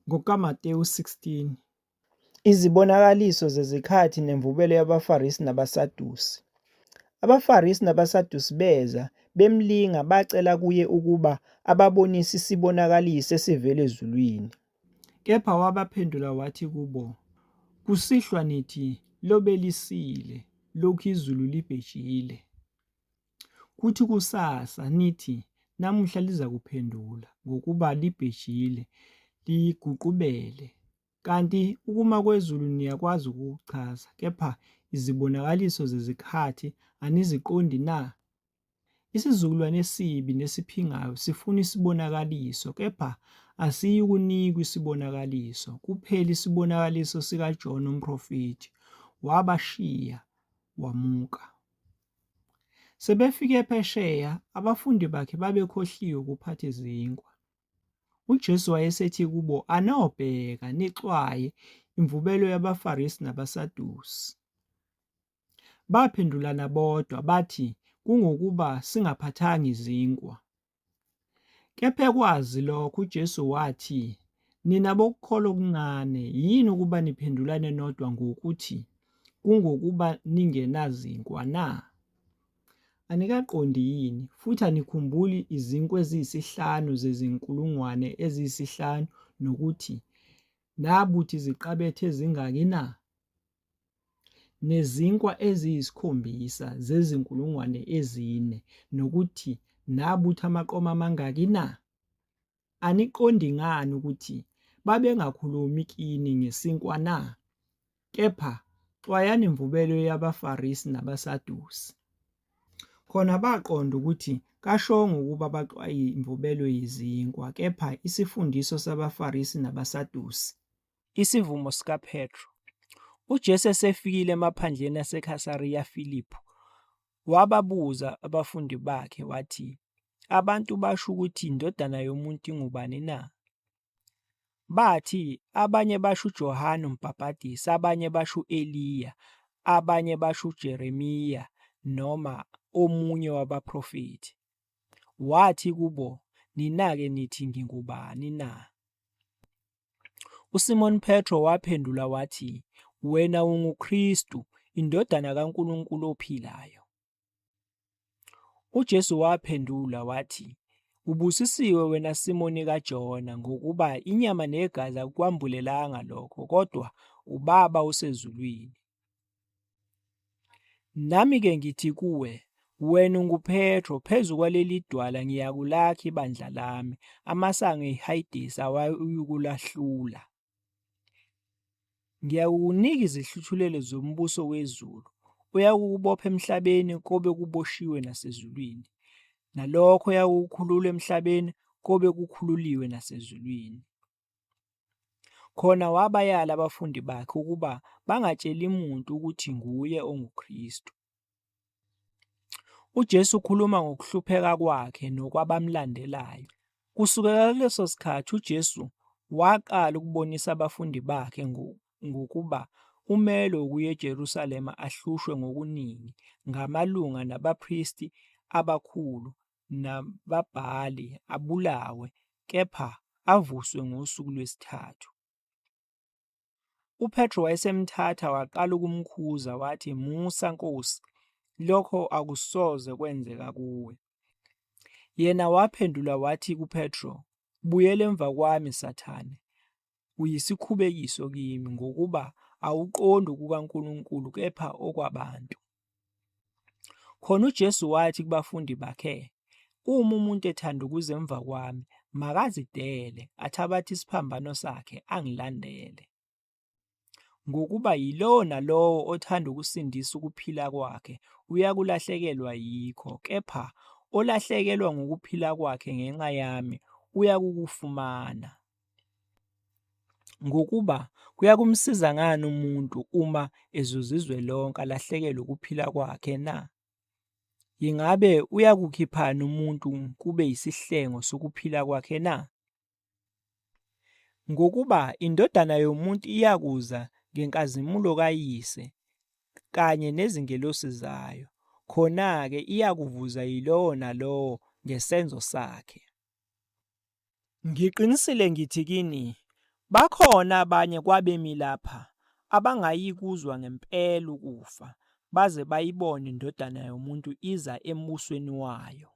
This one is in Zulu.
NgokukaMatewu 16. Izibonakaliso zezikhathi nemvubelo yabaFarisi nabaSadusi. AbaFarisi nabaSadusi beza, bemlinga, bacela kuye ukuba ababonise isibonakaliso esivela ezulwini. Kepha wabaphendula wathi kubo, Kusihlwa nithi, Lobe lisile, lokhu izulu libhejile. Kuthi kusasa nithi, Namuhla lizakuphendula, ngokuba libhejile, liguqubele. Kanti ukuma kwezulu niyakwazi ukukuchaza, kepha izibonakaliso zezikhathi aniziqondi na? Isizukulwane esibi nesiphingayo sifuna isibonakaliso, kepha asiyikunikwa isibonakaliso, kuphela isibonakaliso sikaJona umprofethi. Wabashiya, wamuka. Sebefike phesheya, abafundi bakhe babekhohliwe ukuphatha izinkwa. UJesu wayesethi kubo, Anobheka, nixwaye imvubelo yabaFarisi nabaSadusi. Baphendulana bodwa bathi, Kungokuba singaphathanga izinkwa. Kepha ekwazi lokho uJesu wathi, Nina bokukholwa okuncane, yini ukuba niphendulane nodwa ngokuthi, Kungokuba ningenazinkwa na? Anikaqondi yini, futhi anikhumbuli izinkwa eziyisihlanu zezinkulungwane eziyisihlanu, nokuthi nabutha iziqabethe ezingaki na? Nezinkwa eziyisikhombisa zezinkulungwane ezine, nokuthi nabutha amaqoma amangaki na? Aniqondi ngani ukuthi babengakhulumi kini ngesinkwa na? Kepha xwayani imvubelo yabaFarisi nabaSadusi. Khona baqonda ukuthi kashongo ukuba baxwaye imvubelo yezinkwa, kepha isifundiso sabaFarisi nabaSadusi. Isivumo sikaPetru. UJesu esefikile emaphandleni aseKhesariya Filipu, wababuza abafundi bakhe wathi, Abantu basho ukuthi iNdodana yomuntu ingubani na? Bathi, Abanye basho uJohane uMbhabhadisi, abanye basho u-Eliya, abanye basho uJeremiya noma omunye wabaprofethi. Wathi kubo, Nina-ke nithi ngingubani na? USimoni Petro waphendula wathi, Wena unguKristu, iNdodana kaNkulunkulu ophilayo. UJesu waphendula wathi, Ubusisiwe wena Simoni kaJona, ngokuba inyama negazi akukwambulelanga lokho, kodwa uBaba osezulwini. Nami-ke ngithi kuwe, wena unguPetro, phezu kwaleli dwala ngiyakulakha ibandla lami, amasango eHayidesi awayukulahlula. Ngiyakukunika izihluthulelo zombuso wezulu, uyakukubopha emhlabeni kobe kuboshiwe nasezulwini, nalokho oyakukukhulula emhlabeni kobe kukhululiwe nasezulwini. Khona wabayala abafundi bakhe ukuba bangatsheli muntu ukuthi nguye onguKristu. UJesu ukhuluma ngokuhlupheka kwakhe nokwabamlandelayo. Kusukela kuleso sikhathi uJesu waqala ukubonisa abafundi bakhe ngokuba umelwe ukuya eJerusalema ahlushwe ngokuningi ngamalunga nabapristi abakhulu nababhali abulawe kepha avuswe ngosuku lwesithathu. UPetru wayesemthatha waqala ukumkhuza wathi, Musa Nkosi, lokho akusoze kwenzeka kuwe. Yena waphendula wathi kuPetru, Buyela emva kwami, Sathane, uyisikhubekiso kimi, ngokuba awuqondi okukaNkulunkulu kepha okwabantu. Khona uJesu wathi kubafundi bakhe, Uma umuntu ethanda ukuza emva kwami, makazidele, athabathe isiphambano sakhe, angilandele. Ngokuba yilowo nalowo othanda ukusindisa ukuphila kwakhe uyakulahlekelwa yikho, kepha olahlekelwa ngukuphila kwakhe ngenxa yami uyakukufumana. Ngokuba kuyakumsiza ngani umuntu uma ezuza izwe lonke alahlekelwe ukuphila kwakhe na? Ingabe uyakukhiphani umuntu kube yisihlengo sokuphila kwakhe na? Ngokuba iNdodana yomuntu iyakuza ngenkazimulo kaYise kanye nezingelosi zayo, khona-ke iyakuvuza yilowo nalowo ngesenzo sakhe. Ngiqinisile ngithi kini, Bakhona abanye kwabemi lapha abangayikuzwa ngempela ukufa, baze bayibone iNdodana yomuntu iza embusweni wayo.